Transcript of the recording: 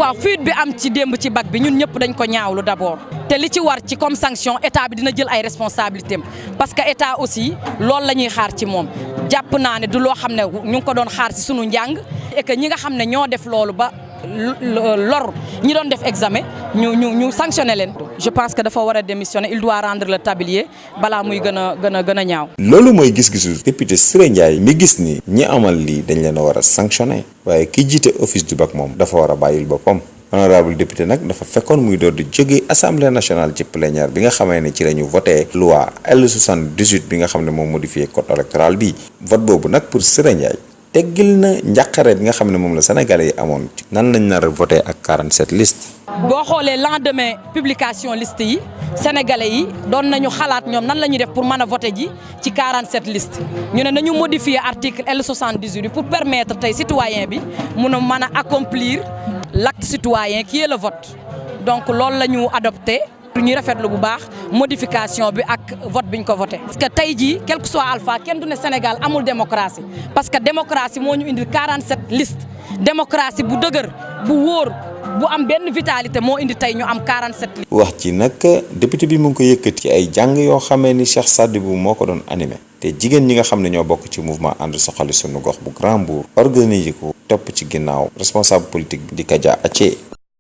waaw fuite bi am ci démb ci bac bi ñun ñëpp dañ ko ñaawlu d'abord te li ci war ci comme sanction état bi dina jël ay responsabilités parce que état aussi loolu la ñuy xaar ci moom jàpp naa ne du loo xam ne ñu ngi ko doon xaar ci sunu njàng et que ñi nga xam ne ñoo def loolu ba lor ñi doon def examen ñu sanctionné leen. je pense que dafa war a démissionner il doit rendre le tablier balaa muy gën a ñaaw. loolu mooy gis-gisu député Siré Ndiaye mi gis ni ñi amal lii dañ leen a war a sanctionné waaye ki jiite office du bac moom dafa war a bàyyil boppam. honorable député nag dafa fekkoon muy door di jóge assemblée nationale ci plénière bi nga xamee ne ci la ñu voté loi L78 bi nga xam ne moom modifié code électoral bi vote boobu nag pour Siré Ndiaye teggil na njàqare bi nga xam ne moom la sénégalais yi amoon nan lañ nar a voté ak 47 listes. boo xoolee lendemain publication liste yi sénégalais yi doon nañu xalaat ñoom nan la ñuy def pour mën a voté ji ci 47 listes ñu ne nañu modifier article L78 bi pour permettre tey citoyen bi mun a mën a accomplir l'acte citoyen qui est le vote donc loolu la ñu adopté. ñuy rafetlu bu baax modification bi ak vote bi ñu ko voté. parce que tey jii quel que soit alpha kenn du ne Sénégal amul démocratie parce que démocratie moo ñu indil 47 listes démocratie bu dëgër bu wóor bu am benn vitalité moo indi tey ñu am 47 listes. wax ci nag député bi mu ngi ko yëkkati ci ay jàng yoo xamee ni Cheikh Sadibou moo ko doon animé te jigéen ñi nga xam ne ñoo bokk ci mouvement ànd soxali sunu gox bu Grand Mbour organisé ko topp ci ginnaaw responsable politique bi di Kaja Athie.